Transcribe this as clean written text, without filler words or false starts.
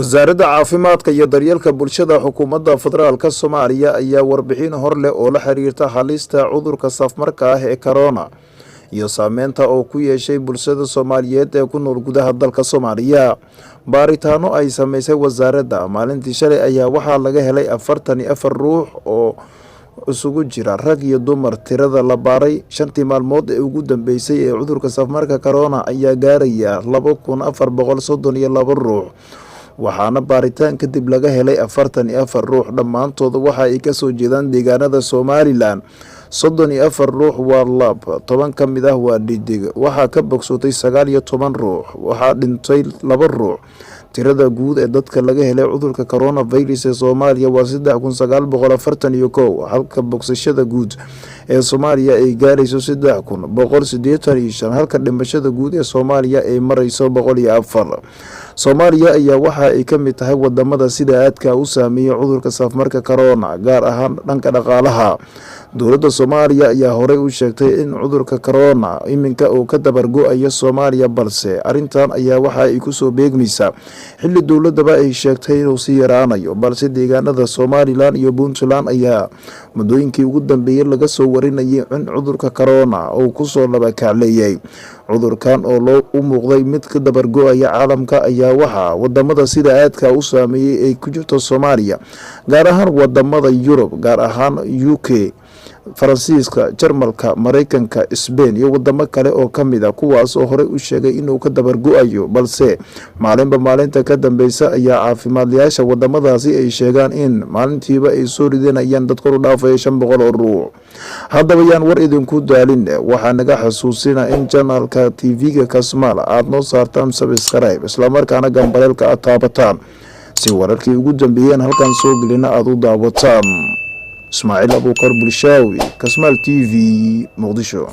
Wasaaradda Caafimaadka iyo Daryeelka Bulshada Xukuumadda Federaalka Soomaaliya ayaa warbixin hor leh oo la xiriirta halista cudurka safmarka ah ee corona iyo saameynta oo ku yeeshay bulshada Soomaaliyeed ee ku nool gudaha dalka Soomaaliya. Baaritaano ay sameysay wasaaradda maalintii shalay ayaa waxaa laga helay 44 ruux oo isugu jira rag iyo dumar. Tirada la baaray 5-tii maalmood ee ugu dambeysay ee cudurka safmarka corona ayaa gaaraya 2432 ruux, waxaana baaritaan kadib laga helay 44 ruux. Dhammaantooda waxa ay kasoo jeedaan deegaanada Somaliland. 34 ruux waa lab, 10 ka mid ah waa dhidig. Waxaa ka bogsootay 19 ruux, waxaa dhintay 2 ruux. Tirada guud ee dadka laga helay cudurka coronavirus ee Soomaaliya waa 3941, halka bogsashada guud ee Soomaaliya ay gaarayso 3185, halka dhimashada guud ee Soomaaliya ay marayso 104. Soomaaliya ayaa waxa ay ka mid tahay wadamada sida aadka u saameeyey cudurka safmarka corona, gaar ahaan dhanka dhaqaalaha. Dowladda Soomaaliya ayaa horey u sheegtay in cudurka corona iminka uu ka dabargo-ayo Soomaaliya, balse arrintan ayaa waxa ay kusoo beegmaysaa xilli dowladaba ay sheegtay inuu sii yaraanayo. Balse deegaanada Somaliland iyo Puntland ayaa muddooyinkii ugu dambeeyey laga soo warinayay in cudurka corona uu kusoo labakacleeyay. Cudurkan oo loo u muuqday mid ka dabargo-aya caalamka ayaa waxaa wadamada sida aadka u saameeyey ay ku jirto Soomaaliya, gaar ahaan wadamada Yurub, gaar ahaan UK, Faransiiska, Jarmalka, Mareykanka, Sbain iyo wadamo kale oo ka mid a, kuwaas oo horey u sheegay inuu ka dabargo-ayo. Balse maalinba maalinta ka dambeysa ayaa caafimaadlayaasha wadamadaasi ay sheegaan in maalintiiba ay soo ridanayaan dad kor u dhaafaya 500 oo ruux. Haddaba yaan war idinku daalin, waxaa naga xasuusina in channel-ka TV-ga Kasmaal aada noo saartaan subscribe, islamarkaana gambaleelka aad taabataan, si wararkii ugu dambeeyeen halkan soo gelina aada u daawataan. Ismaaciil Abuukar Bulshaawi, Kasmaal TV, Muqdisho.